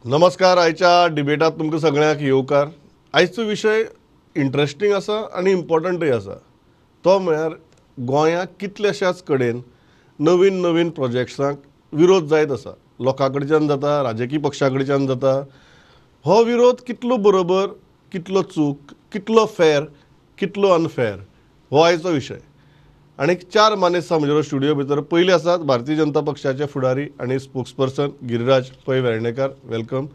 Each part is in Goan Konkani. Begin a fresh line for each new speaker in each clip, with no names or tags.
नमस्कार. आयच्या डिबेटात तुमकां सगळ्यांक येवकार. आयचो विशय इंट्रस्टींग आसा आनी इम्पॉर्टंटूय आसा. तो म्हळ्यार गोंयांत कितल्याशाच कडेन नवीन नवीन प्रोजेक्ट्सांक विरोध जायत आसा. लोकां कडच्यान जाता, राजकीय पक्षा कडच्यान जाता. हो विरोध कितलो बरोबर, कितलो चूक, कितलो फेर, कितलो अनफेर, हो आयचो विशय. आनी चार मानेस्त म्हज्या स्टुडियो भितर. पयले आसात भारतीय जनता पक्षाचे फुडारी आनी स्पोक्सपर्सन गिरिराज पै वेर्णेकर, welcome.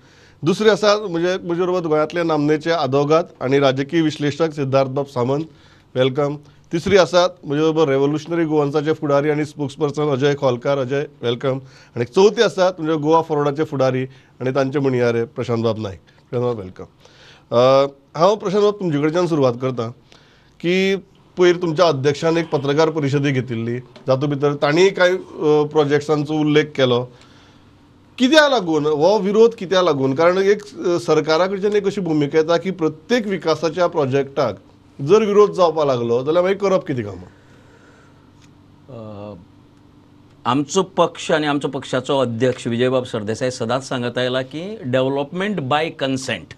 दुसरे आसात म्हजे बरोबर गोंयांतले नामनेचे आदोगाद आनी राजकीय विश्लेशक सिद्धार्थबाब सामंत, welcome. तिसरी आसात म्हजे बरोबर रेवोल्युशनरी गोवन्साचे फुडारी आनी स्पोक्सपर्सन अजय खोलकार, अजय welcome. आनी चवथे आसात म्हणजे गोवा फॉरवर्डाचे फुडारी आनी तांचे म्हणयारे प्रशांतबाब नायक, प्रशांतबाब welcome. हांव प्रशांतबाब तुमचे कडच्यान सुरवात करता की पयर तुमच्या अध्यक्षान एक पत्रकार परिशदे घेतिल्ली, जातूंत भितर तांणी कांय प्रोजेक्ट्सांचो उल्लेख केलो. कित्याक लागून हो विरोध, कित्याक लागून? कारण एक सरकारा कडच्यान एक अशी भुमिका येता की प्रत्येक विकासाच्या प्रोजेक्टाक जर विरोध जावपाक लागलो जाल्यार मागीर करप कितें कामां?
आमचो पक्ष आनी आमचो पक्षाचो अध्यक्ष विजयबाब सरदेसाय सदांच सांगत आयला की डेव्हलपमेंट बाय कन्सेंट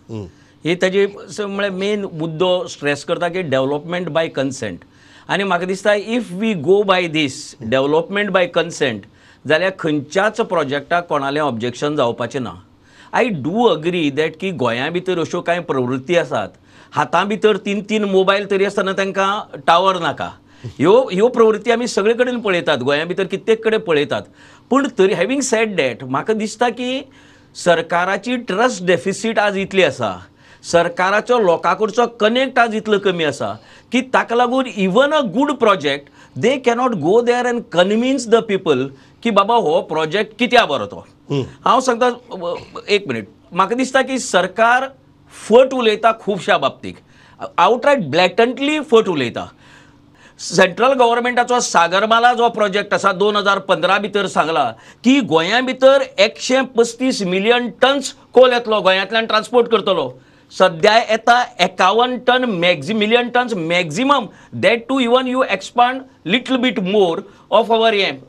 ही ताजी म्हळ्यार मेन मुद्दो स्ट्रेस करता की डेव्हलपमेंट बाय कन्सेंट. आनी म्हाका दिसता if we go by this development by consent जाल्यार खंयच्याच प्रोजेक्टाक कोणालें ऑब्जेक्शन जावपाचें ना. I do agree that की गोंया भितर अश्यो कांय प्रवृत्ती आसात, हाता भितर तीन तीन मोबायल तरी आसतना तांकां टावर नाका. ह्यो ह्यो प्रवृत्ती आमी सगळे कडेन पळयतात, गोंया भितर कित्येक कडेन पळयतात. पूण तरी हॅवींग सेड that म्हाका दिसता की सरकाराची ट्रस्ट डेफिसीट आज इतली आसा, सरकाराचो लोकां कडचो कनेक्ट आज इतलो कमी आसा की ताका लागून even a good project they cannot go there and convince the people की बाबा हो प्रोजेक्ट कित्याक बरो तो. हांव सांगता एक मिनीट, म्हाका दिसता की सरकार फट उलयता खुबश्या बाबतीक, आवटरायट ब्लॅटंटली फट उलयता. सेंट्रल गव्हर्मेंटाचो सागरमाला जो प्रोजेक्ट आसा 2015 भितर सांगला की गोंया भितर 135 मिलियन टन्स कोल येतलो, गोंयांतल्यान ट्रान्सपोर्ट करतलो. सद्या येता 51 ton million tons maximum, that too even you expand little bit more of our हें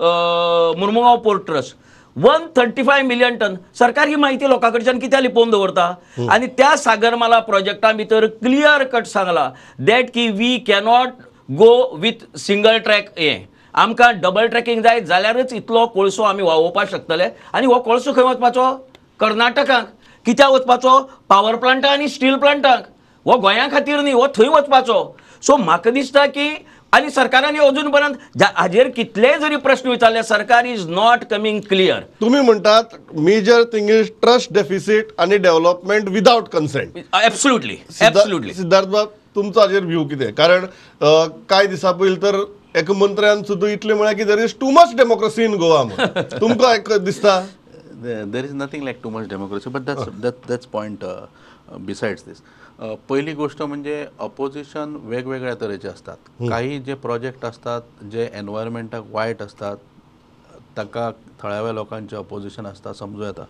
Mormugao port trust 135 million ton. सरकार ही माहिती लोकां कडच्यान कित्याक लिपोवन दवरता? आनी त्या सागरमाला प्रोजेक्टा भितर क्लियर कट सांगला that की we cannot go with single track, हें आमकां डबल ट्रॅकिंग जाय जाल्यारच इतलो कोळसो आमी व्हांवोवपाक शकतले. आनी हो कोळसो खंय वचपाचो? कर्नाटकाक. कित्याक वचपाचो? पावर प्लांटाक आनी स्टील प्लांटाक. हो गोंया खातीर न्ही, हो थंय वचपाचो. सो म्हाका दिसता की आनी सरकारान अजून पर्यंत हाजेर कितलेय जरी प्रश्न विचारले सरकार is not coming clear.
तुम्ही म्हणटात major thing is trust deficit आनी development without consent.
Absolutely, absolutely.
Siddharth बाब, तुमचो हाजेर व्यू कितें? कारण कांय दिसां पयलीं तर एका मंत्र्यान सुद्दां इतलें म्हळ्यार की there is too much democracy in Goa. तुमकां एक दिसता
there is nothing like too much democracy, but that's point besides this. पहिली गोष्ट म्हणजे अपोजिशन वेगवेगळ्या तरेचे असतात. काही जे प्रोजेक्ट असतात जे एनवायरमेंटाक वायट असतात ताका थळाव्या लोकांचे अपोजिशन असता, समजू येता.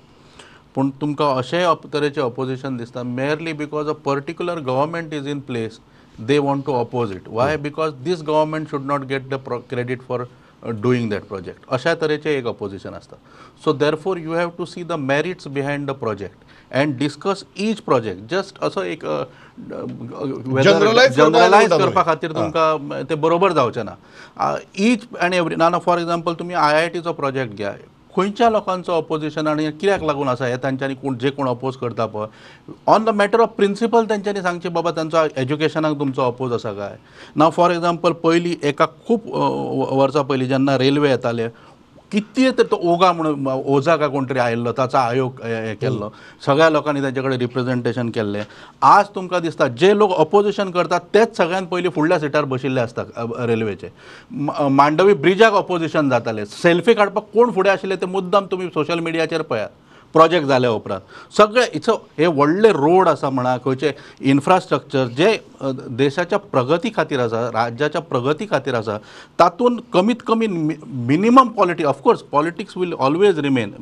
पूण तुमकां अशेय तरेचे अपोजिशन दिसता merely because a particular government is in place, they want to oppose it. Why? Because this government should not get the credit for doing that project. अशा तरेचे एक अपोजिशन आसता. So therefore you have to see the merits behind the project and discuss each project. Just असो एक जनरलायज करपा खातीर तुमकां ते बरोबर जावचें ना. ईच आनी एवरी ना फॉर एग्जाम्पल तुमी IITचो प्रोजेक्ट घ्या, खंयच्या लोकांचो अपोजिशन आनी कित्याक लागून आसा हें तांच्यांनी कोण जे कोण अपोज करता पळय, on the matter of principle तांच्यांनी सांगचें बाबा तांचो एज्युकेशनाक तुमचो अपोज आसा काय ना. फॉर एग्जाम्पल पयलीं एका खूब वर्सां पयलीं जेन्ना रेल्वे येताले कितें तर तो ओगा म्हणून ओझा काय कोण तरी आयिल्लो, ताचो आयोग हें केल्लो, सगळ्या लोकांनी तांचे कडेन रिप्रेजेंटेशन केल्लें. आज तुमकां दिसता जे लोक अपोजिशन करतात तेच सगळ्यान पयलीं फुडल्या सिटार बशिल्ले आसता रेल्वेचे. मांडवी ब्रिजाक अपोजिशन जातालें, सेल्फी काडपाक कोण फुडें आशिल्ले ते मुद्दाम तुमी सोशल मिडियाचेर पळयात. प्रोजेक्ट जाल्या उपरांत सगळे it's हे व्हडले रोड आसा म्हणा, खंयचे इन्फ्रास्ट्रक्चर जे देशाच्या प्रगती खातीर आसा, राज्याच्या प्रगती खातीर आसा, तातूंत कमीत कमी minimum politics. Of course politics will always remain,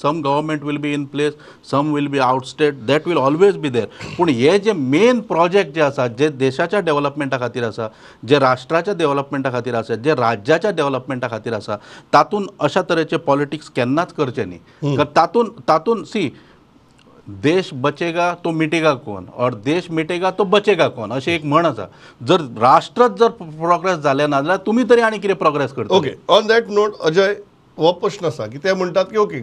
some government will be in place, some will be outstate, that will always be there. पूण हे जे मेन प्रोजेक्ट जे आसा, जे देशाच्या डेव्हलपमेंटा खातीर आसा, जे राष्ट्राच्या डेव्हलपमेंटा खातीर आसा, जे राज्याच्या डेव्हलपमेंटा खातीर आसा, तातूंत अशा तरेचे पॉलिटिक्स केन्नाच करचे न्ही. तातूंत तातूंत सी देश बचेगा तो मिटेगा कोण और देश मिटेगा तो बचेगा कोण अशें एक म्हण आसा. जर राष्ट्रच जर प्रोग्रेस जालें ना जाल्यार तुमी तरी आनी कितें प्रोग्रेस करता.
Okay, on that note Ajay, हो प्रश्न आसा की ते म्हणटात की ओके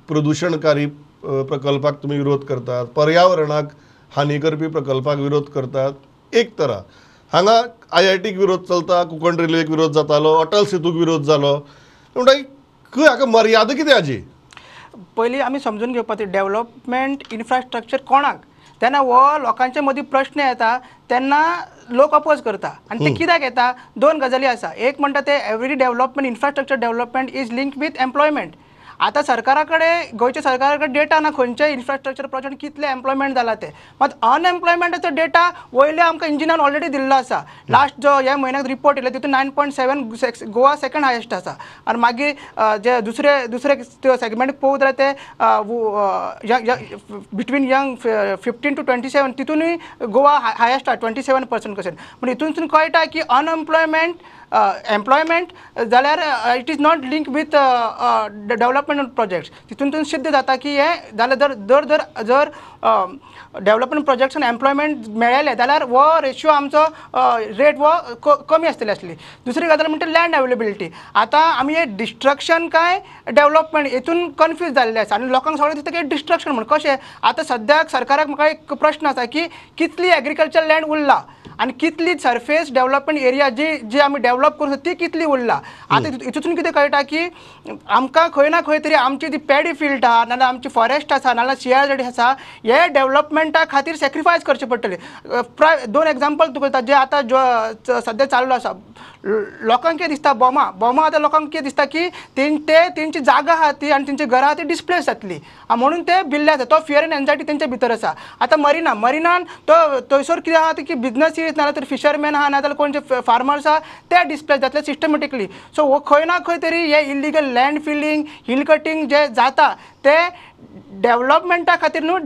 प्रदुशणकारी प्रकल्पाक तुमी विरोध करतात, पर्यावरणाक हानी करपी प्रकल्पाक विरोध करतात, एक तरा हांगा आय-आय-टीक विरोध चलता, कोंकण रेल्वेक विरोध जातालो, अटल सेतूक विरोध जालो, म्हणटा खंय हाका मर्यादा कितें हाजी?
पयलीं आमी समजून घेवपाक डेवलपमेंट इन्फ्रास्ट्रक्चर कोणाक तेन्ना हो लोकांचे मदीं प्रश्न येता तेन्ना लोक अपोज करता आनी ते कित्याक येता, दोन गजाली आसा. एक म्हणटा ते every development infrastructure development is link with employment. आतां सरकारा कडेन, गोंयच्या सरकारा कडेन डेटा ना खंयचे इन्फ्रास्ट्रक्चर प्रोजेक्ट कितले एम्प्लॉयमेंट जाला ते, मात अनएम्प्लॉयमेंटाचो डेटा वयले आमकां इंजिनान ऑलरेडी दिल्लो आसा. लास्ट जो ह्या म्हयन्याक रिपोर्ट येयलो तितून 9.7 गोवा सेकंड हायेस्ट आसा. आनी मागीर जे दुसरे दुसरे सेगमेंट पळोवं जाल्यार ते बिटवीन यंग 15 to 27 तितूनय गोवा हायेस्ट आसा 27% कशें. पूण हितूनसून कळटा की अनएम्प्लॉयमेंट एम्प्लॉयमेंट जाल्यार it is not link with development projects. तितून सिद्ध जाता की हे जाल्यार जर जर जर जर डेवलपमेंट प्रोजेक्ट्स आनी एम्प्लॉयमेंट मेळ्ळें जाल्यार हो रेशियो आमचो रेट हो कमी आसतली आसली. दुसरी गजाल म्हणटा लँड अवेलेबिलिटी. आतां आमी हे डिस्ट्रक्शन काय डेवलपमेंट हेतून कन्फ्यूज जाल्ले आसा आनी लोकांक सगळें दिसता की डिस्ट्रक्शन म्हण कशें. आतां सद्याक सरकाराक म्हाका एक प्रश्न आसा की कितली एग्रीकल्चर लँड उरला आनी कितली सरफेस डेवलपमेंट एरिया जी जी आमी डेवलप करूं ती कितली उरला. आतां हितून कितें कळटा की आमकां खंय ना खंय तरी आमची ती पॅडी फिल्ड आहा, नाजाल्यार आमची फॉरेस्ट आसा, नाजाल्यार CRZ आसा, हे डेवलपमेंटा खातीर सॅक्रिफायस करचे पडटले. दोन एग्जाम्पल तुका दिता जे आतां जो सद्या चालू आसा. लोकांक कितें दिसता बोमा बोमा आतां लोकांक कितें दिसता की ते तेंची जागा आहा ती आनी तेंची घरां आहा ती डिस्प्लेस जातली म्हणून ते भिल्ले आसा. तो फियर एंड एन्जायटी तेंच्या भितर आसा. आतां मरिना मरिनान तो थंयसर कितें आहा की बिजनस नाजाल्यार तर फिशरमॅन आहा नाजाल्यार कोण जे फार्मर्स आहा ते डिस्प्लेस जातले सिस्टमॅटिकली. सो हो खंय ना खंय तरी हे illegal land filling hill cutting जे जाता ते डेवलपमेंटा खातीर न्हू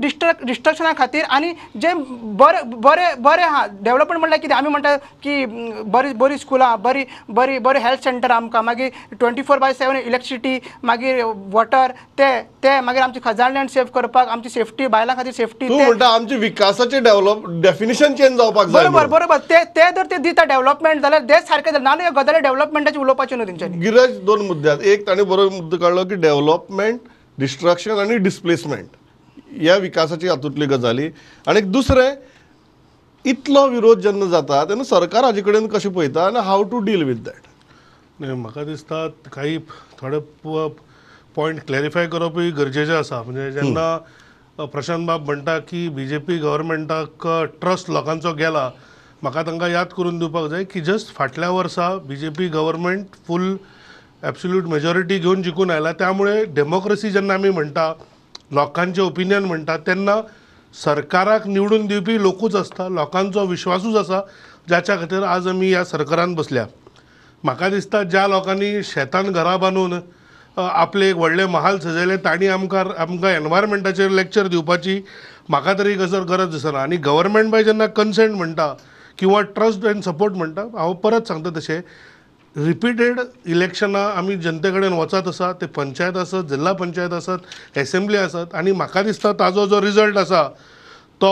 डिस्ट्रक्शना खातीर. आनी जे बरें बरें बरें आहा डेवलपमेंट म्हणल्यार कितें आमी म्हणटा की बरी बरी स्कुलां, बरी बरी बरें हेल्थ सेंटर आमकां, मागीर 24/7 इलेक्ट्रिसिटी, मागीर वॉटर, ते ते मागीर आमची खजान सेव करपाक, आमची सेफ्टी, बायलां खातीर सेफ्टी.
तूं म्हणटा आमची विकासाचे डेवलप डेफिनेशन चेंज जावपाक जाय.
बरोबर बरोबर, ते ते जर ते दिता डेवलपमेंट जाल्यार ते सारकें जालें. ना ह्यो गजाली डेवलपमेंटाची उलोवपाची न्हू तेंच्यांनी.
गिराज, दोन मुद्दे आसात. एक ताणें बरो मुद्दो काडलो की डेवलपमेंट, डिस्ट्रक्शन आनी डिस्प्लेसमेंट ह्या विकासाची हातूंतली गजाली. आनी दुसरें, इतलो विरोध जेन्ना जाता तेन्ना सरकार हाजे कडेन कशें पळयता आनी how to deal with that.
न्ही, म्हाका दिसता काही थोडे पॉयंट क्लॅरिफाय करपूय गरजेचें आसा. म्हणजे जेन्ना प्रशांत बाब म्हणटा की बीजेपी गव्हर्मेंटाक ट्रस्ट लोकांचो गेला, म्हाका तांकां याद करून दिवपाक जाय की जस्ट फाटल्या वर्सा BJP government full absolute majority घेवन जिखून आयला. त्यामुळे डेमोक्रेसी जेन्ना आमी म्हणटा, लोकांचें ओपिनियन म्हणटा, तेन्ना सरकाराक निवडून दिवपी लोकूच आसता, लोकांचो विश्वासूच आसा जाच्या खातीर आज आमी ह्या सरकारान बसल्या. म्हाका दिसता ज्या लोकांनी शेतान घरां बांदून आपले एक व्हडले महाल सजयले तांणी आमकां आमकां एनवायरमेंटाचेर लेक्चर दिवपाची म्हाका तरी कसर गरज दिसना. आनी गव्हर्मेंट बाय जेन्ना कन्सेंट म्हणटा किंवा ट्रस्ट एंड सपोर्ट म्हणटा, हांव परत सांगता तशें रिपीटेड इलेक्शनां आमी जनते कडेन वचत आसा, ते पंचायत आसत, जिल्हा पंचायत आसत, एसेंब्ली आसत, आनी म्हाका दिसता ताजो जो रिजल्ट आसा तो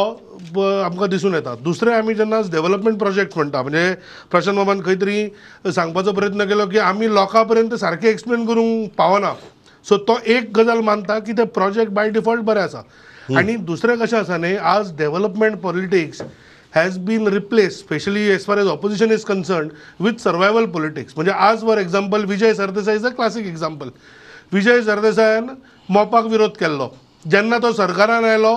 आमकां दिसून येता. दुसरें, आमी जेन्ना डेवलपमेंट प्रोजेक्ट म्हणटा, म्हणजे प्रशांत बाबान खंय तरी सांगपाचो प्रयत्न केलो की आमी लोकां पर्यंत सारकें एक्सप्लेन करूंक पावना. सो तो एक गजाल मानता की ते प्रोजेक्ट बाय डिफॉल्ट बरें आसा. आनी दुसरें कशें आसा न्ही, आज development politics has been replaced, especially as far as opposition is concerned, with survival politics. म्हणजे आज for example Vijay Sardesai is a classic example. Vijay सरदेसायान मोपाक विरोध केल्लो, जेन्ना तो सरकारान आयलो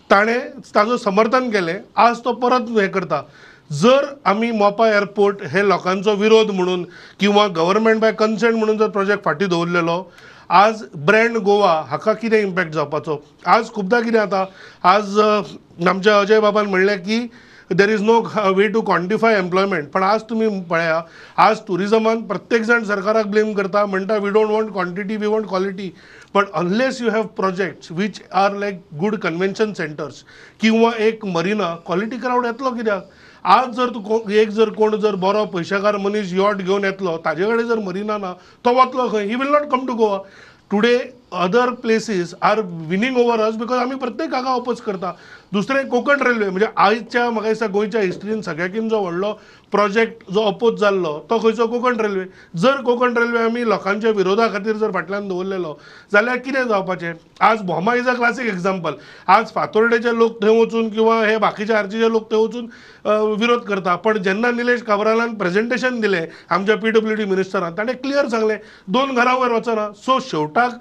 ताणें ताजो समर्थन केलें, आज तो परत हें करता. जर आमी मोपा एअरपोर्ट हे लोकांचो विरोध म्हणून किंवा गव्हर्मेंट बाय कन्सेंट म्हणून जर प्रोजेक्ट फाटीं दवरलेलो, आज ब्रँड गोवा हाका कितें इम्पॅक्ट जावपाचो. आज खुबदां कितें जाता, आज आमच्या अजय बाबान म्हणलें की there is no way to quantify employment, पण आज तुमी पळया, आज टुरिजमान प्रत्येक जाण सरकाराक ब्लेम करता, म्हणटा we don't want quantity, we want quality. But unless you have projects which are like good convention centres किंवा एक मरिना, क्वॉलिटी क्रावड येतलो कित्याक? आज जर तूं एक जर कोण जर बरो पयशेकार मनीस यॉट घेवन येतलो, ताजे कडेन जर मरिना ना, तो वतलो खंय? He will not come to Goa. Today Other places are winning over us because आमी प्रत्येक हांगा अपोज करता. दुसरें कोंकण रेल्वे म्हणजे आयच्या म्हाका दिसता गोंयच्या हिस्ट्रीन सगळ्याकीन जो व्हडलो प्रोजेक्ट जो अपोज जाल्लो तो खंयचो कोंकण रेल्वे. जर कोंकण रेल्वे आमी लोकांच्या विरोधा खातीर जर फाटल्यान दवरलेलो जाल्यार कितें जावपाचें? आज Bhoma is a classic example. आज फातोर्डेचे लोक थंय वचून किंवा हे बाकीचे आर्जीचे लोक थंय वचून विरोध करता, पण जेन्ना निलेश काब्रालान प्रेजेंटेशन दिलें आमच्या PWD मिनिस्टरान, ताणें क्लियर सांगलें 2 घरां वयर वचना. सो शेवटाक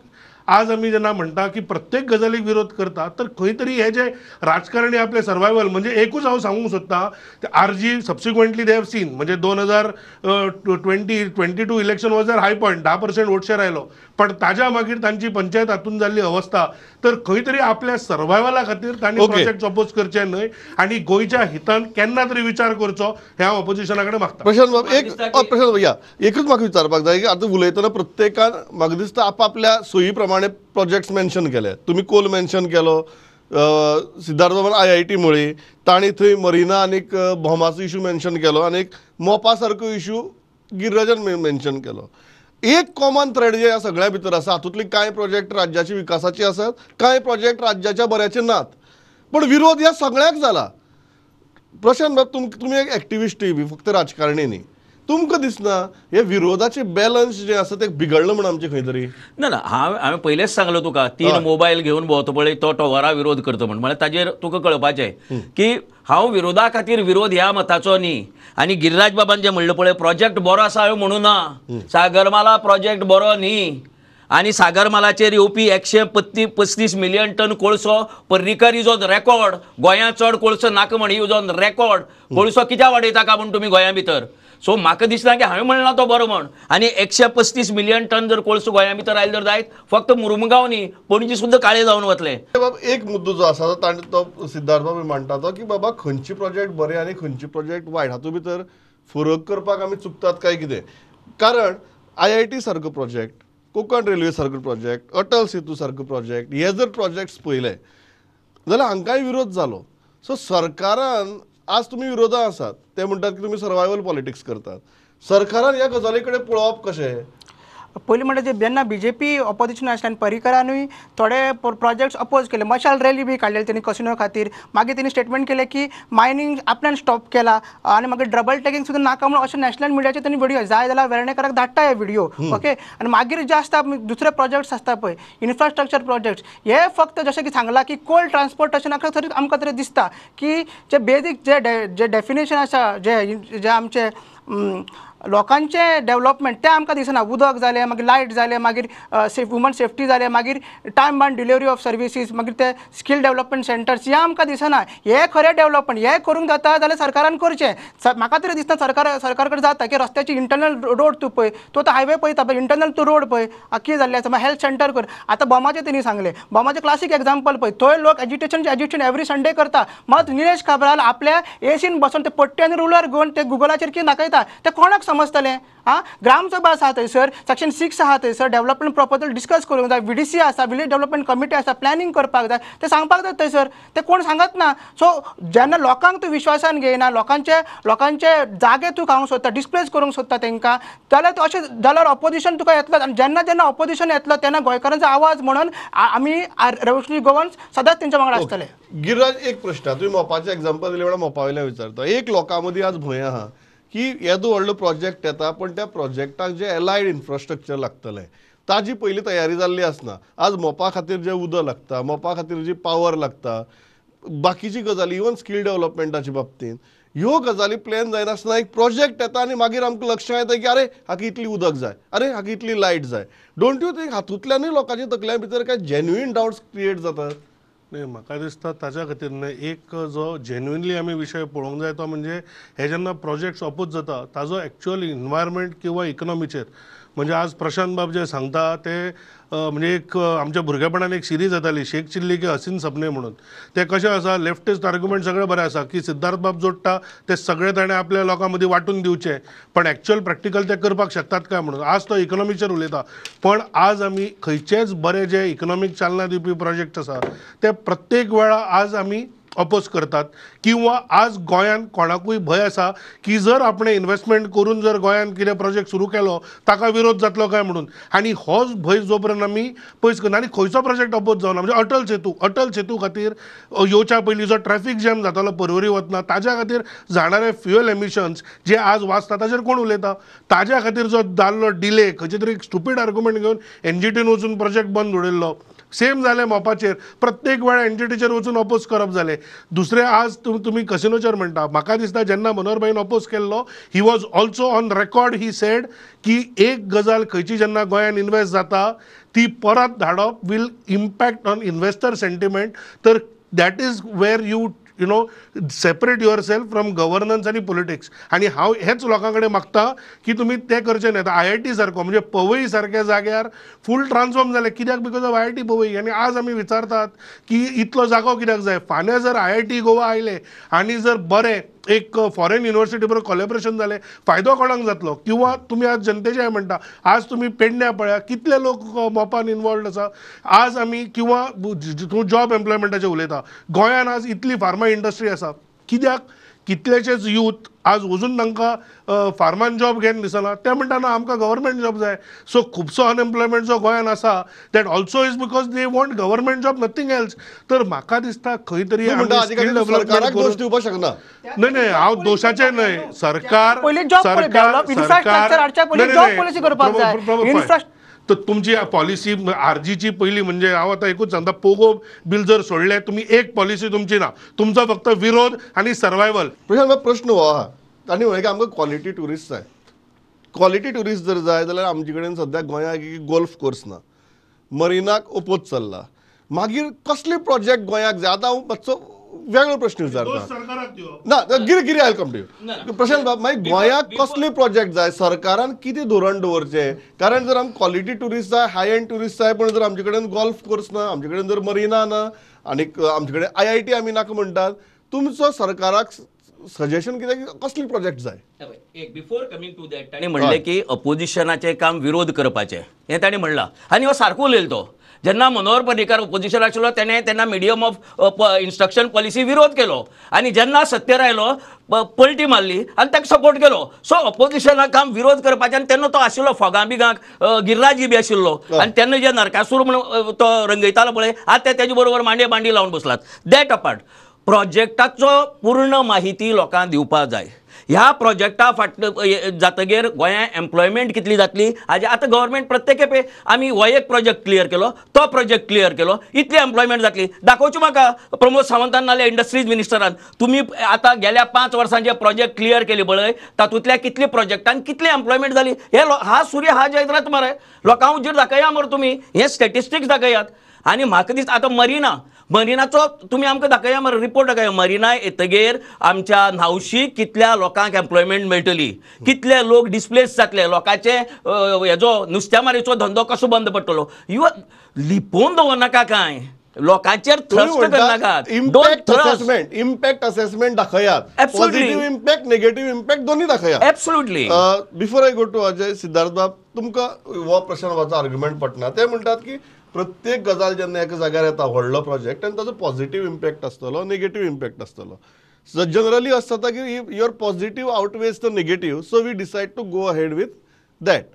आज आमी जेन्ना म्हणटा की प्रत्येक गजालीक विरोध करता तर खंय तरी हे जे राजकारणी आपले सर्वायवल म्हणजे एकूच हांव सांगूंक सोदता, ते RG subsequently they have seen म्हणजे 2022 election was their high point, 10% vote share आयलो, पण ताज्या मागीर तांची पंचायत हातून जाल्ली अवस्था. तर खंय तरी आपल्या सर्वायवला खातीर तांणी प्रोजेक्ट अपोज करचे न्हय आनी गोंयच्या हितान केन्ना तरी विचार करचो हें हांव ऑपोजिशना कडेन मागता.
प्रशांत बाब, एक प्रशांत बाब या एकूच म्हाका विचारपाक जाय की आतां उलयतना प्रत्येकान म्हाका दिसता आपापल्या सोयी प्रमाणे प्रोजेक्ट्स मेन्शन केले. तुमी कोल मेन्शन केलो, सिद्धार्थ बाबान IIT म्हळी, तांणी थंय मरिना आनीक भोमाचो इशू मेन्शन केलो आनी मोपा सारको इशू गिरिराजान मेन्शन केलो. एक कॉमन थ्रेड जे ह्या सगळ्या भितर आसा, हातूंतले कांय प्रोजेक्ट राज्याचे विकासाचे आसात, कांय प्रोजेक्ट राज्याच्या बऱ्याचे नात, पण विरोध ह्या सगळ्याक जाला. प्रशांत बाब, तुमी एक एक्टिविस्टूय बी फक्त राजकारणी न्ही, तुमकां दिसना हे विरोधाचे बॅलन्स जे आसा ते बिगडलं म्हण आमचे खंय तरी?
ना ना, हांवें पयलेंच सांगलो तुका, 3 मोबायल घेवन भोंवता पळय तो टॉवरा विरोध करता म्हण. म्हळ्यार ताजेर तुका कळपाचें की हांव विरोधा खातीर विरोध ह्या मताचो न्ही. आनी गिरिराज बाबान जें म्हणलें पळय, प्रोजेक्ट बरो आसा हांवें म्हणूं ना, सागरमाला प्रोजेक्ट बरो न्ही. आनी सागरमालाचेर येवपी 135 मिलियन टन कोळसो पर्रीकर is on record, गोंयांत चड कोळसो नाका म्हण is on record. कोळसो कित्याक वाडयता का म्हूण तुमी गोंया भितर? सो म्हाका दिसना की हांवें म्हणलां तो बरो म्हण. आनी 135 मिलियन टन जर कोळसो गोंया भितर आयलो जर जायत, फक्त मुरमुगांव न्ही पणजी सुद्दां काळे जावन वतले.
बाब, एक मुद्दो जो आसा ताणें तो सिद्धार्थ बाब मांडटा तो की बाबा खंयचे प्रोजेक्ट बरे आनी खंयचे प्रोजेक्ट वायट हातूंत भितर फरक करपाक आमी चुकतात काय कितें? कारण IIT सारको प्रोजेक्ट, कोंकण रेल्वे सारको प्रोजेक्ट, अटल सेतू सारको प्रोजेक्ट, हे जर प्रोजेक्ट्स पळयले जाल्यार हांकांय विरोध जालो. सो सरकारान आज तुमी विरोधा आसात, ते म्हणटात की तुमी सर्वायवल पॉलिटिक्स करतात, सरकारान ह्या गजाली कडेन पळोवप कशें?
पयलीं म्हणल्यार जेन्ना BJP opposition आसलें आनी पर्रीकरानूय थोडे प्रोजेक्ट्स अपोज केले, मशाल रॅली बी काडलेली तेणी कसिनो खातीर, मागीर तेणी स्टेटमेंट केलें की मायनींग आपल्यान स्टॉप केला आनी मागीर डबल टॅकिंग सुद्दां नाका म्हणून अशें नॅशनल मिडियाचेर तेणी व्हिडियो जाय जाल्यार वेर्णेकराक धाडटा हे व्हिडियो. ओके, आनी मागीर जे आसता दुसरे प्रोजेक्ट्स आसता पळय इन्फ्रास्ट्रक्चर प्रोजेक्ट्स, हे फक्त जशें की सांगलां की कोल ट्रान्सपोर्टेशनाक तरी आमकां तरी दिसता की जे बेजीक जे डेफिनेशन आसा जे जे आमचे लोकांचें डेवलपमेंट तें आमकां दिसना. उदक जालें, मागीर लायट जालें, मागीर वुमन सेफ्टी जालें, मागीर time bound delivery of services, मागीर ते स्कील डेवलपमेंट सेंटर्स, हें आमकां दिसना. हें खरें डेवलपमेंट हें करूंक जाता जाल्यार सरकारान करचें. म्हाका तरी दिसना सरकार कडेन जाता की रस्त्याची इंटरनल रोड तूं पळय, तूं आतां हायवे पळयता पळय, इंटरनल तूं रोड पळय कितें जाल्लें आसा. मागीर हेल्थ सेंटर कर. आतां बोमाचें तेणी सांगलें, बोमाचें क्लासीक एग्जाम्पल पळय, थंय लोक एजिटेशन एवरी संडे करता. मात निलेश काब्राल आपल्या एसीन बसून ते पट्टे आनी रुलर घेवन ते गुगलाचेर कितें दाखयता ते कोणाक समजतलें? आं, ग्रामसभा आसा थंयसर, सेक्शन 6 आसा थंयसर, डेवलपमेंट प्रपोजल डिस्कस करूंक जाय, VDC आसा, विलेज डेवलपमेंट कमिटी आसा, प्लॅनिंग करपाक जाय, ते सांगपाक जाय थंयसर, ते कोण सांगत ना. सो जेन्ना लोकांक तूं विश्वासान घेयना, लोकांचे जागे तूं खावंक सोदता, डिस्प्लेस करूंक सोदता तांकां, जाल्यार अशें जाल्यार ऑपोजिशन तुका येतलो. आनी जेन्ना जेन्ना ऑपोजिशन येतलो तेन्ना गोंयकारांचो आवाज म्हणून आमी रेवोल्युशनरी गोवन्स सदांच तेंच्या वांगडा आसतले.
गिरिराज, एक प्रश्न, तुवें मोपाचें एग्जाम्पल दिलें म्हणून मोपा वयल्यान विचारता. एक लोकां मदीं आज भंय आहा की येदो व्हडलो प्रोजेक्ट येता पण त्या प्रोजेक्टाक जे एलायड इन्फ्रास्ट्रक्चर लागतलें ताजी पयली तयारी जाल्ली आसना. आज मोपा खातीर जें उदक लागता, मोपा खातीर जी पावर लागता, बाकीची गजाली, इवन स्कील डेवलपमेंटाच्या बाबतींत ह्यो गजाली प्लॅन जायनासतना एक प्रोजेक्ट येता आनी मागीर आमकां लक्षां येता की अरे हाका इतली उदक जाय, अरे हाका इतली लायट जाय. Don't you think हातूंतल्यानूय लोकांच्या तकल्या भितर काय जेन्युइन डावट्स क्रिएट जातात?
न्ही, म्हाका दिसता ताच्या खातीर न्हय एक जो जेन्युइनली आमी विशय पळोवंक जाय तो म्हणजे हे जेन्ना प्रोजेक्ट्स अपोज जाता ताजो एक्चुअल इनवायरमेंट किंवा इकॉनॉमीचेर. म्हणजे आज प्रशांत बाब जे सांगता ते म्हणजे एक आमच्या भुरगेपणान एक सिरीज येताली शेख चिल्ली की हसीन सपने म्हणून, ते कशें आसा लेफ्टिस्ट आर्ग्युमेंट सगळें बरें आसा की सिद्धार्थ बाब जोडटा ते सगळे ताणें आपल्या लोकां मदीं वांटून दिवचे, पण एक्चुअल प्रॅक्टिकल ते करपाक शकतात काय म्हणून. आज तो इकॉनॉमीचेर उलयता, पण आज आमी खंयचेच बरे जे इकॉनॉमीक चालना दिवपी प्रोजेक्ट आसा ते प्रत्येक वेळा आज आमी अपोज करतात किंवा आज गोंयांत कोणाकूय भंय आसा की जर आपणें इन्वेस्टमेंट करून जर गोंयांत कितें प्रोजेक्ट सुरू केलो ताका विरोध जातलो काय म्हणून. आनी होच भंय जो पर्यंत आमी पयस करना आनी खंयचो प्रोजेक्ट अपोज जावना म्हणजे अटल सेतू खातीर येवच्या पयलीं जो ट्रॅफिक जॅम जातालो पर्वरी वतना ताज्या खातीर जाणारे फ्युएल एमिशन्स जे आज वाचता ताजेर कोण उलयता? ताज्या खातीर जो जाल्लो डिले खंयचे तरी स्टुपीड आर्ग्युमेंट घेवन एनजीटीन वचून प्रोजेक्ट बंद उडयल्लो. सेम जालें मोपाचेर प्रत्येक वेळा एनजीटीचेर वचून अपोज करप जालें. दुसरें आज तुमी कसिनोचेर म्हणटा म्हाका दिसता जेन्ना मनोहर भाईन अपोज केल्लो he was also on record he said की एक गजाल खंयची जेन्ना गोंयान इन्वेस्ट जाता ती परत धाडप will impact on investor sentiment. तर that is where you know separate yourself from governance आनी पॉलिटिक्स. आनी हांव हेच लोकां कडेन मागता की तुमी तें करचें न्हय. आतां IIT सारको म्हणजे पवई सारक्या जाग्यार फूल ट्रान्सफॉर्म जालें कित्याक? Because of IIT Powai. आनी आज आमी विचारतात की इतलो जागो कित्याक जाय? फाल्यां जर IIT Goa आयलें आनी जर बरें एक फॉरेन युनिवर्सिटी बरोबर कोलॅबरेशन जालें फायदो कोणाक जातलो? किंवा तुमी आज जनतेचे म्हणटा आज तुमी पेडण्या पळया कितले लोक मोपान इनवॉल्वड आसा आज आमी. किंवा तूं जॉब एम्प्लॉयमेंटाचेर उलयता गोंयान आज इतली फार्मा इंडस्ट्री आसा कित्याक कितलेशेच यूथ आज अजून तांकां फार्मान जॉब घेन दिसना ते म्हणटा ना आमकां गव्हर्मेंट जॉब जाय. सो खुबसो अनएम्प्लॉयमेंट जो गोंयान आसा that also is because they want government job nothing else. तर म्हाका दिसता खंय तरी
दोश दिवपाक शकना.
न्हय न्हय हांव दोशाचें न्हय सरकार तर तुमची पॉलिसी आरजीची पयली म्हणजे हांव आतां एकूच सांगता पोगो बील जर सोडलें तुमी एक पॉलिसी तुमची ना तुमचो फक्त विरोध आनी सर्वायवल.
प्रशांत प्रश्न हो आहा तांणी म्हणलें की आमकां क्वॉलिटी ट्युरिस्ट जाय. क्वॉलिटी ट्युरिस्ट जर जाय जाल्यार आमचे कडेन सद्याक गोंयाक गोल्फ कोर्स ना, मरिनाक ओपोज चल्ला, मागीर कसले प्रोजेक्ट गोंयाक जाय? आतां हांव मातसो वेगळो प्रश्न विचारता ना Giri Giri I come to you Prashant बाब. मागीर गोंयाक कसले प्रोजेक्ट जाय? सरकारान कितें धोरण दवरचें? कारण जर आमकां क्वॉलिटी ट्युरिस्ट जाय, हाय एंड ट्युरिस्ट जाय, पण जर आमचे कडेन गोल्फ कोर्स ना, आमचे कडेन जर मरिना ना आनी आमचे कडेन IIT आमी नाका म्हणटात, तुमचो सरकाराक सजेशन कितें कसले प्रोजेक्ट जाय?
एक बिफोर कमिंग टू that ताणें म्हणलें की अपोजिशनाचें काम विरोध करपाचें हें ताणें म्हणलां आनी हो सारको उलयलो तो. जेन्ना मनोहर पर्रीकार ओपोजिशन आशिल्लो तेणें तेन्ना मिडियम ऑफ इन्स्ट्रक्शन पॉलिसी विरोध केलो आनी जेन्ना सत्तेर आयलो पलटी मारली आनी ताका सपोर्ट केलो. सो ओपोजिशनाक काम विरोध करपाचें आनी तेन्ना तो आशिल्लो फोगां बिगांक गिरिराजी बी आशिल्लो आनी तेन्ना जे नरकासूर म्हण तो रंगयतालो पळय आतां ते तेजे बरोबर मांडये मांडी लावन बसलात. That apart प्रोजेक्टाचो पूर्ण माहिती लोकांक दिवपाक जाय. ह्या प्रोजेक्टा फाट जातगीर गोंयांत एम्प्लॉयमेंट कितली जातली हाजे आतां गव्हर्मेंट प्रत्येक खेपे आमी हो एक प्रोजेक्ट क्लियर केलो तो प्रोजेक्ट क्लियर केलो इतली एम्प्लॉयमेंट जातली दाखोवची म्हाका प्रमोद सावंतान नाल्यार इंडस्ट्रीज मिनिस्टरान तुमी आतां गेल्या 5 वर्सां जे प्रोजेक्ट क्लियर केले पळय तातूंतल्या कितले प्रोजेक्टान कितली एम्प्लॉयमेंट जाली हे हा सूर्य हा जयद्रथ मरे लोकां हुजीर दाखया मरे तुमी हे स्टॅटिस्टिक्स दाखयात. आनी म्हाका दिसता आतां मरिनाचो तुमी आमकां दाखया मरे रिपोर्ट दाखया मरिना येतगीर आमच्या न्हावशी कितल्या लोकांक एम्प्लॉयमेंट मेळटली कितले लोक डिस्प्लेस जातले लोकांचे हेजो नुस्त्यामारीचो धंदो कसो बंद पडटलो. यु लिपोवन दवरनाका कांय लोकांचेर थ्रस्ट करनाकात.
इम्पॅक्ट असेसमेंट इम्पॅक्ट असेसमेंट दाखयात, पॉझिटिव्ह इम्पॅक्ट नेगेटिव्ह इम्पॅक्ट दोन्ही दाखयात.
Absolutely.
Before I go to Ajay Siddharth बाब तुमकां हो प्रशांत बाबाचो आर्ग्युमेंट पटना. ते म्हणटात की प्रत्येक गजाल जेन्ना एका जाग्यार येता व्हडलो प्रोजेक्ट आनी ताजो पॉझिटिव्ह इम्पॅक्ट आसतलो नेगेटिव्ह इम्पॅक्ट आसतलो. सो जनरली अशें जाता की your positive outweighs the negative so we decide to go ahead with that.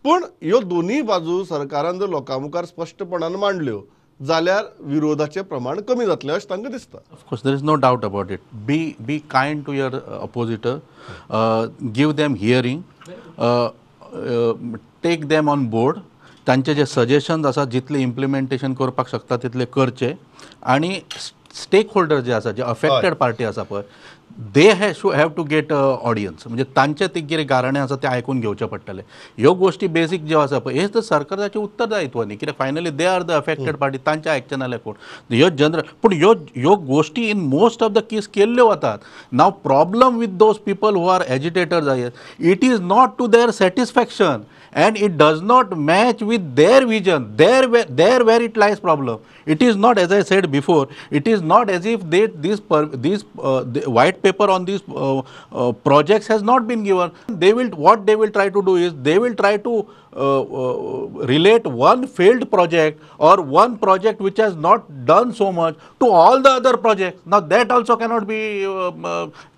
पूण ह्यो दोनूय बाजू सरकारान जर लोकां मुखार स्पश्टपणान मांडल्यो जाल्यार विरोधाचें प्रमाण कमी जातलें अशें तांकां दिसता.
Of course there is no doubt about it. Be kind to your oppositor, give them hearing, take them on board. तांचे जे सजेशन्स आसा जितले इम्प्लिमेंटेशन करपाक शकता तितले करचे आनी स्टेक होल्डर जे आसा जे अफेक्टेड पार्टी आसा पळय they have to get audience म्हणजे तांचे ते कितें गाराणें आसा तें आयकून घेवचें पडटलें. ह्यो गोश्टी बेजीक ज्यो आसा पळय हें तर सरकाराचें उत्तरदायित्व न्ही कित्याक finally they are the affected party तांचें आयकचें नाल्यार कोण ह्यो जनरल पूण ह्यो ह्यो गोश्टी in most of the case केल्ल्यो वतात. Now problem with those people who are agitators I it is not to their satisfaction and it does not match with their vision. There where it lies problem. It is not, as I said before, it is not as if they this white paper on these projects has not been given. They will, what they will try to do is they will try to relate one failed project or one project which has not done so much to all the other projects. Now that also cannot be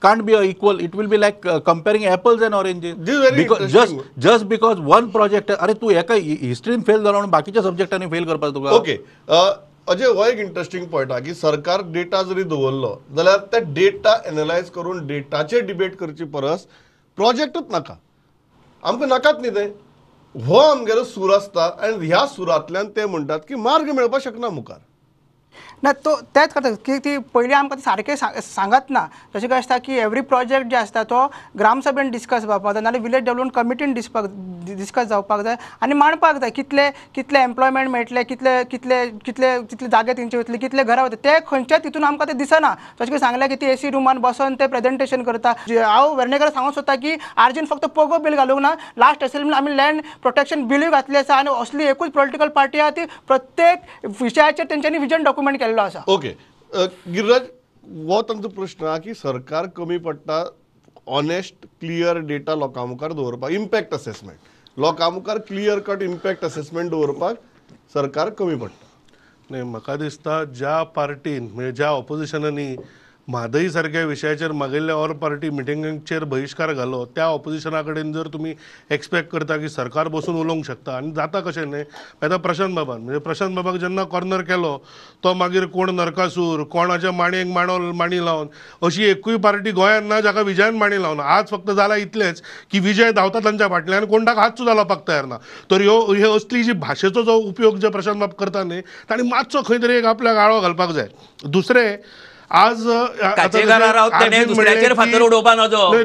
can't be equal. It will be like comparing apples and oranges.
This is very
because
interesting.
Just because one project, अरे तू एका हिस्ट्रीन फेल जालो म्हणून बाकीच्या सब्जेक्टांनी फेल करपाक तुका.
ओके अजय, हो एक इंट्रस्टिंग पॉयंट आहा की सरकार डेटा जरी दवरलो जाल्यार त्या डेटा एनलायज करून डेटाचेर डिबेट करची परस प्रोजेक्टूच नाका, आमकां नाकात न्ही तें. हो आमगेलो सूर आसता आनी ह्या सुरांतल्यान ते म्हणटात की मार्ग मेळपाक शकना मुखार.
ना तो तेच करता की ती पयलीं आमकां सारकें सांगत ना. जशें काय आसता की एवरी प्रोजेक्ट जे आसता तो ग्रामसभेन डिस्कस जावपाक जाय, नाल्यार विलेज डेवलपमेंट कमिटीन डिस्कस जावपाक जाय आनी मांडपाक जाय कितले कितले एम्प्लॉयमेंट मेळटले, कितले कितले कितले कितले जागे तेंचे वयतले, कितले घरां वयतले, ते खंयच्याच तितून आमकां तें दिसना. जशें की सांगलें की ती एसी रुमान बसोन ते प्रेजेंटेशन करता. हांव वेर्णेकर सांगूंक सोदता की आरजीन फक्त पोगो बील घालूंक ना, लास्ट असेंब्लीन आमी लँड प्रोटेक्शन बिलूय घातलें आसा आनी असली एकूच पॉलिटिकल पार्टी आहा ती प्रत्येक विशयाचेर तेंच्यांनी विजन डॉक्युमेंट केल्लो आसा.
ओके गिरिराज, हो तांचो प्रश्न आहा की सरकार कमी पडटा ऑनेस्ट क्लियर डेटा लोकां मुखार दवरपाक, इम्पॅक्ट असेसमेंट लोकां मुखार क्लियर कट इम्पॅक्ट असेसमेंट दवरपाक सरकार कमी पडटा.
न्ही, म्हाका दिसता ज्या पार्टीन म्हणजे ज्या ऑपोजिशनांनी म्हादई सारक्या विशयाचेर मागयल्ल्या ऑल पार्टी मिटिंगांचेर बहिश्कार घालो त्या ऑपोजिशना कडेन जर तुमी एक्सपेक्ट करता की सरकार बसून उलोवंक शकता आनी जाता कशें न्ही. आतां प्रशांत बाबान म्हणजे प्रशांत बाबाक जेन्ना कॉर्नर केलो तो मागीर कोण नरकासूर कोणाच्या माणयेक माणी लावन अशी एकूय पार्टी गोंयांत ना जाका विजयान माणी लावन. आज फक्त जाला इतलेंच की विजय धांवता तांच्या फाटल्यान, कोण ताका हात सुद्दां लावपाक तयार ना. तर ह्यो हे असली जी भाशेचो जो उपयोग जे प्रशांत बाब करता न्ही ताणी मातसो खंय तरी एक आपल्याक आळो घालपाक जाय. दुसरें आज
दुसऱ्याचेर फातर उडोवपा नजो, कोण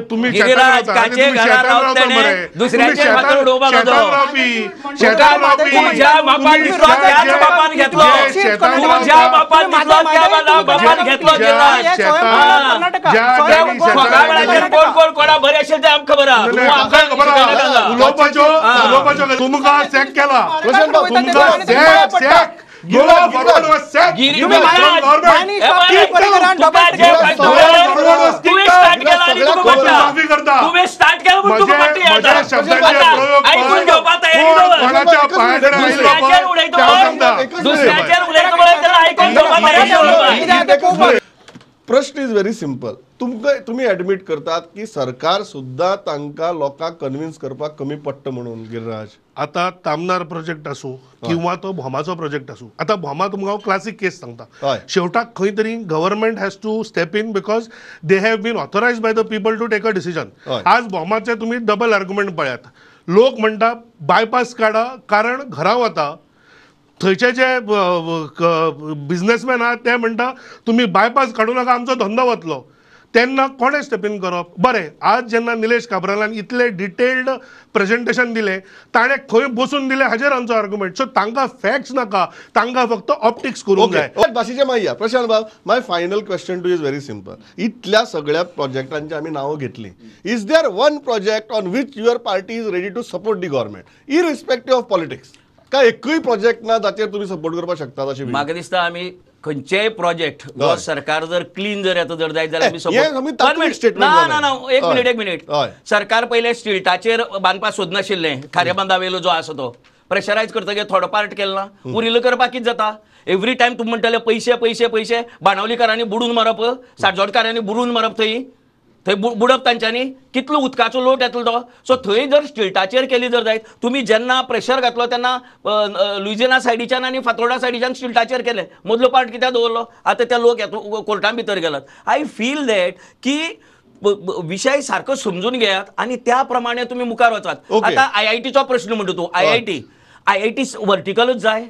कोण कोणा बरे अशें तें आमकां खबर आहा.
उलोवपाचो तुमकां चॅक केला, तुमकां
प्रश्न is very simple. तुमकां तुमी एडमीट करतात की सरकार सुद्दां तांकां लोकांक कन्विन्स करपाक कमी पडटा म्हणून? गिरिराज,
आतां तामनार प्रोजेक्ट आसूं किंवा तो भोमाचो प्रोजेक्ट आसूं, आतां भोमा तुमकां हांव क्लासीक केस सांगता. शेवटाक खंय तरी government has to step in because they have been authorised by the people to take a decision. आज भोमाचे तुमी डबल आर्ग्युमेंट पळयात. लोक म्हणटा बायपास काडा कारण घरा वता, थंयचे जे बिजनेसमॅन आहात ते म्हणटा तुमी बायपास काडूं नाका आमचो धंदो वतलो. तेन्ना कोणें स्टेप इन करप? बरें, आज जेन्ना निलेश काब्रालान इतलें डिटेल्ड प्रेजेंटेशन दिलें ताणें खंय बसून दिलें हाजेर आमचो आर्ग्युमेंट. सो तांकां फॅक्ट्स नाका, तांकां फक्त ऑप्टिक्स करूंक जाय.
भाशेचें मागीर प्रशांत बाब, my final question to is very simple. इतल्या सगळ्या प्रोजेक्टांची आमी नांवां घेतलीं, is there one project on which your party is ready to support the government irrespective of politics? काय एकूय प्रोजेक्ट ना जाचेर तुमी सपोर्ट करपाक शकतात अशें
म्हाका दिसता? आमी खंयचेय प्रोजेक्ट सरकार जर क्लीन जर येता जर जायत जाल्यार आमी सपोर्ट. ना ना ना, एक मिनिट एक मिनिट. सरकार पयलें स्टिल्टाचेर बांदपाक सोदनाशिल्लें, खाऱ्या बांदावेलो जो आसा तो प्रेशरायज करतकीर थोडो पार्ट केलो ना, उरिल्लो करपाक कितें जाता? एवरी टायम तुमी म्हणटले पयशे पयशे पयशे, बाणावलीकारांनी बुडून मारप, साटजोडकारांनी बुडून मारप, थंय थंय बुडप तांच्यांनी कितलो उदकाचो लोट येतलो तो. सो थंय जर स्टिल्टाचेर केली जर जायत, तुमी जेन्ना प्रेशर घातलो तेन्ना लुइजिना सायडीच्यान आनी फातोर्डा सायडीच्यान स्टिल्टाचेर केलें, मदलो पार्ट कित्याक दवरलो? आतां ते लोक कोर्टान भितर गेलात. I feel that की विशय सारको समजून घेयात आनी त्या प्रमाणे तुमी मुखार वचात. आतां आयआयटीचो प्रश्न म्हणटा तूं, आयआयटी वर्टिकलूच जाय,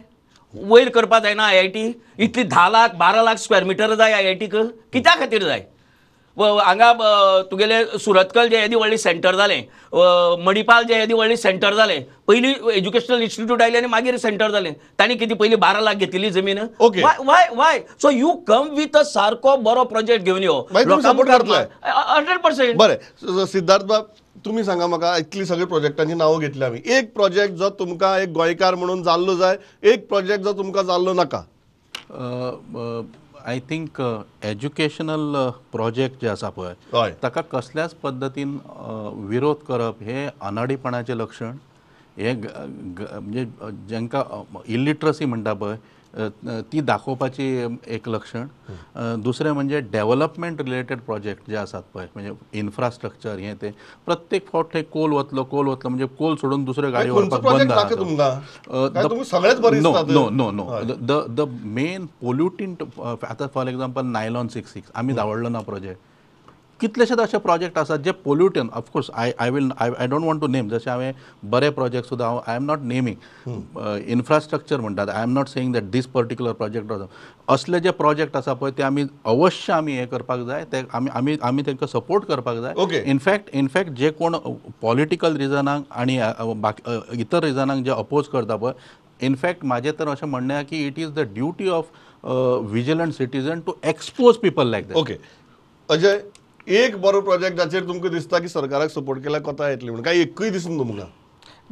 वयर करपाक जायना. आयआयटी इतली 10 लाख 12 लाख स्क्वेअर मिटर जाय आयआयटीक, कित्या खातीर जाय? हांगा तुगेले सुरतकल जे येदी व्हडली सेंटर जालें, मणिपाल जे येदी व्हडली सेंटर जालें, पयलीं एज्युकेशनल इन्स्टिट्यूट आयलें आनी मागीर सेंटर जालें, तांणी कितें पयलीं 12 लाख घेतिल्ली जमीन? Why why? So you come with a सारको बरो प्रोजेक्ट घेवन यो, 100%.
बरें सिद्धार्थ बाब, तुमी सांगा म्हाका, इतली सगळी प्रोजेक्टांची नांवां घेतली आमी, एक प्रोजेक्ट जो तुमकां एक गोंयकार म्हणून जाल्लो जाय, एक प्रोजेक्ट जो तुमकां जाल्लो नाका?
I think एज्युकेशनल प्रोजेक्ट जे आसा पळय ताका कसल्याच पद्दतीन विरोध करप हे अनाडीपणाचें लक्षण, हे म्हणजे जांकां इलिट्रसी म्हणटा पळय ती दाखोवपाची एक लक्षण. दुसरें म्हणजे डेव्हलपमेंट रिलेटेड प्रोजेक्ट जे आसात पळय म्हणजे इन्फ्रास्ट्रक्चर हें तें प्रत्येक फावट थंय कोल वतलो कोल वतलो म्हणजे कोल सोडून दुसऱ्यो गाडी व्हरपाक बंद
आहा. No
no no no the the main polluting आतां फॉर एग्जाम्पल नायलॉन 66 आमी धांवडलो ना प्रोजेक्ट. कितलेशेच अशे प्रोजेक्ट आसात जे pollution of course I I will I don't want to name जशें हांवें बरे प्रोजेक्ट सुद्दां हांव I am not naming infrastructure म्हणटात I am not saying that this particular project असले जे प्रोजेक्ट आसा पळय ते आमी अवश्य आमी हें करपाक जाय ते आमी आमी आमी तांकां सपोर्ट करपाक जाय. इनफॅक्ट इनफॅक्ट जे कोण पॉलिटिकल रिजनांक आनी बाकी इतर रिजनांक जे अपोज करता पळय इनफॅक्ट म्हाजें तर अशें म्हणणें आहा की it is the duty of vigilant citizen to expose people like that.
Okay Ajay, एक बरो प्रोजेक्ट जाचेर तुमकां दिसता की सरकाराक सपोर्ट केल्यार कोता येतली म्हणून काय एकूय दिसून तुमकां?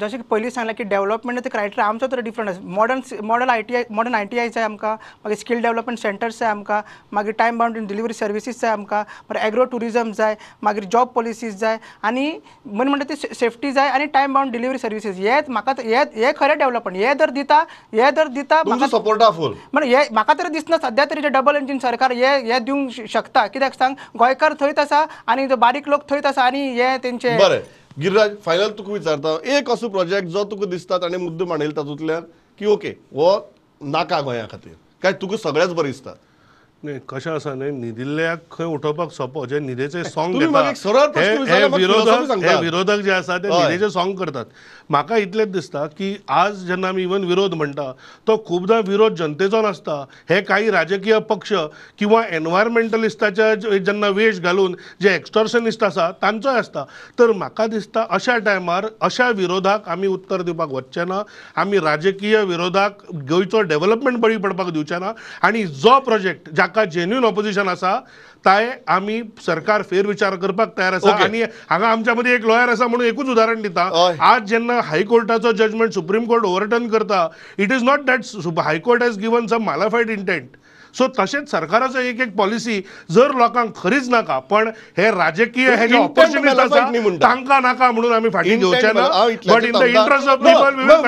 जशें की पयलीं सांगलें की डेव्हलपमेंट क्रायटेरिया आमचो तर डिफरंट आसा. मॉडर्न मॉडल मॉडर्न ITI जाय आमकां, मागीर स्कील डेव्हलपमेंट सेंटर्स जाय आमकां, मागीर टायम बाउंड डिलिव्हरी सर्विसीस जाय आमकां, मागीर एग्रो ट्युरिजम जाय, मागीर जॉब पॉलिसीज जाय आनी मेन म्हणटा ती सेफ्टी जाय आनी टायम बाउंड डिलिव्हरी सर्विसीस. हे म्हाका हे खरें डेव्हलपमेंट हे जर दिता हे जर दिता
म्हाका सपोर्टा फूल
म्हणजे हे म्हाका तरी दिसना सद्या तरी डबल इंजीन सरकार हे हे दिवंक शकता. कित्याक सांग, गोंयकार थंयच आसा आनी जो बारीक लोक थंयच आसा आनी हे तेंचे.
बरें गिरिराज, फायनल तुका विचारता, एक असो प्रोजेक्ट जो तुका दिसता ताणें मुद्दो मांडला तातूंतल्यान की ओके हो नाका गोंया खातीर, काय तुका सगळेच बरें दिसता?
न्ही कशें आसा न्ही, न्हिदिल्ल्याक खंय उठोवपाक सोंपो. जे न्हिदेचें सोंग
घेता
हे विरोधक जे आसा ते न्हिदेचें सोंग करतात. म्हाका इतलेंच दिसता की आज जेन्ना आमी इवन विरोध म्हणटा तो खुबदां विरोध जनतेचो नासता. हे काही राजकीय पक्ष किंवा एनवायरमेंटलिस्टाच्या जेन्ना वेश घालून जे एक्स्टॉर्शनिस्ट आसा तांचोय आसता. तर म्हाका दिसता अशा टायमार अशा विरोधाक आमी उत्तर दिवपाक वचचें ना. आमी राजकीय विरोधाक गोंयचो डेव्हलपमेंट बळी पडपाक दिवचें ना आनी जो प्रोजेक्ट जाका जेन्युइन ऑपोजिशन आसा ताय आमी सरकार फेरविचार करपाक तयार आसा. आनी हांगा आमच्या मदीं एक लॉयर आसा म्हणून एकूच उदाहरण दिता. आज जेन्ना हायकोर्टाचो जजमेंट सुप्रीम कोर्ट ओवरटर्न करता, it is not that high court has given some malafide intent. So तशेंच सरकाराचो एक एक पॉलिसी जर लोकांक खरीच नाका पण हे राजकीय हे जे ऑपॉर्च्युनिस्ट आसा तांकां नाका म्हणून आमी फाटीं घेवचे ना. But in the interest of people we will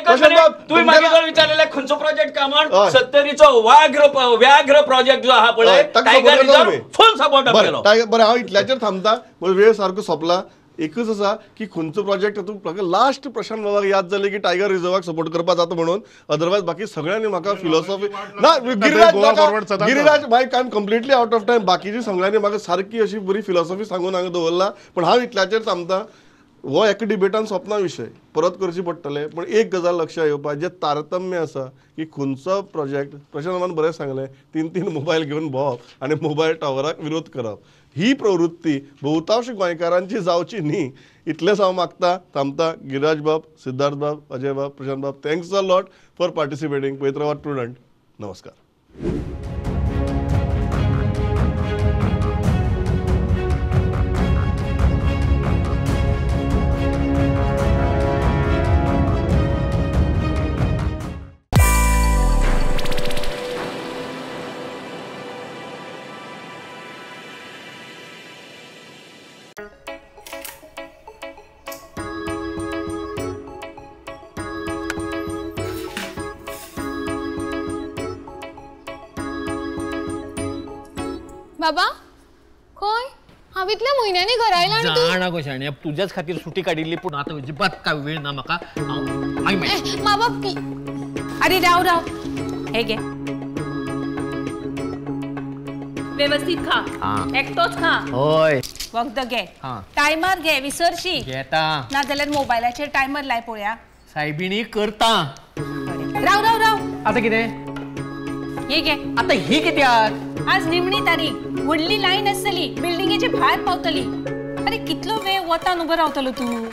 continue.
तुवें मागीर जर विचारलें खंयचो प्रोजेक्ट का म्हण, सत्तरीचो व्याघ्र प्रोजेक्ट जो आहा पळय टायगर रिजर्व फुल सपोर्ट केलो.
बरें, हांव इतल्याचेर थांबता, वेळ सारको सोंपला. एकच आसा की खंयचो प्रोजेक्ट तातूंत लास्ट प्रशांत बाबाक याद जाली की टायगर रिजर्वाक सपोर्ट करपाक जाता म्हणून, अदरवायज बाकी सगळ्यांनी म्हाका फिलॉसॉफी ना. गिरिराज भाई, I am completely out of time. बाकीची सगळ्यांनी म्हाका सारकी अशी बरी फिलॉसॉफी सांगून हांगा दवरला, पण हांव इतल्याचेर थांबता. हो एका डिबेटान सोंपना विशय, परत करचे पडटले. पण एक गजाल लक्षात येवपा, जें तारतम्य आसा की खंयचो प्रोजेक्ट, प्रशांत बाबान बरें सांगलें, 3-3 मोबायल घेवन भोंवप आनी मोबायल टावराक विरोध करप ही प्रवृत्ती बहुतांश गोंयकारांची जावची न्ही, इतलेंच हांव मागता. थांबता. गिरिराज बाब, सिद्धार्थ बाब, अजय बाब, प्रशांत बाब, thanks a lot for participating. पळयत रावात प्रुडंट. नमस्कार.
बाबा खंय हांव इतल्या म्हयन्यांनी घरा आयला आनी तूं
जाणा गो शाण्या, तुज्याच खातीर सुटी काडिल्ली, पूण आतां अजिबात काय वेळ ना म्हाका.
मा बाप, अरे राव राव, हे घे,
व्यवस्थित खा, एकटोच खा.
हय,
वखद घे, टायमार घे, विसरशी
घेता
ना जाल्यार मोबायलाचेर टायमर लाय पळोवया.
सायबिणी करता.
राव राव राव,
आतां कितें?
हे घे.
आतां ही कित्याक?
आज निमणी तारीख, व्हडली लायन आसतली, बिल्डिंगेचे भायर पावतली. अरे कितलो वेळ वतान उबो रावतलो तूं?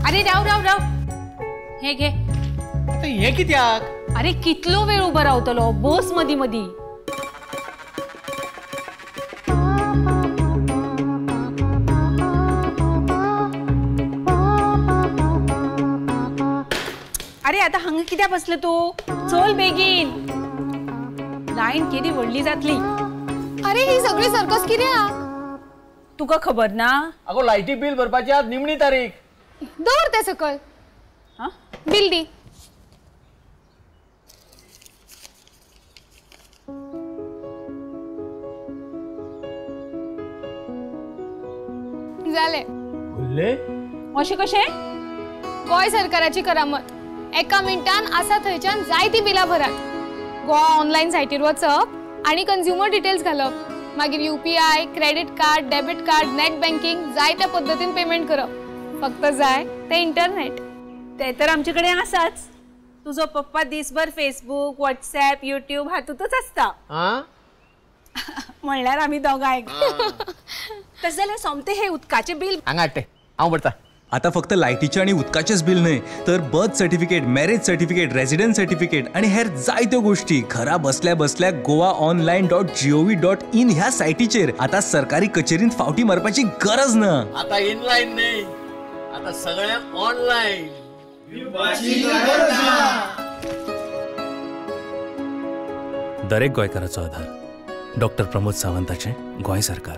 अरे राव राव राव, हे घे.
आतां हे कित्याक?
अरे कितलो वेळ उबो रावतलो, बस मदीं मदीं. अरे आता हांगा कित्याक बसले तूं? चल बेगीन, लायन केदी व्हडली जातली.
अरे ही सगळी सर्कस कित्याक?
तुका खबर ना?
अगो लायटी बिल भरपाची आज निमणी तारीख.
दवर ते सकल. बिल दी. जाले.
उरले?
अशें कशें?
गोंय सरकाराची करामत. एका मिनटान आसा थंयच्यान जायती बिलां भरात. गोवा ऑनलायन सायटीर वचप आनी कंझ्युमर डिटेल्स घालप. मागीर UPI, credit card, debit card, net banking जायत्या पद्दतीन पेमेंट करप. फक्त जाय ते इंटरनेट.
ते तर आमचे कडेन आसाच. तुजो पप्पा दिसभर फेसबूक, व्हॉट्सॲप, युट्यूब हातूंतच आसता. म्हणल्यार आमी दोगांय. तशें जाल्यार सोमतें हें उदकाचें बिल
हांगा हाडटे, हांव भरता.
आता फक्त लायटीचें आनी उदकाचेंच बिल न्हय तर birth certificate, marriage certificate, residence certificate आनी हेर जायत्यो गोष्टी घरा बसल्या बसल्या Goa online dot G O V dot in ह्या सायटीचेर आता सरकारी कचेरींत फावटी मारपाची गरज ना.
आता इनलायन न्हय, आता सगळें ऑनलायन.
दरेक गोंयकाराचो आधार. डॉक्टर प्रमोद सावंताचें गोंय सरकार.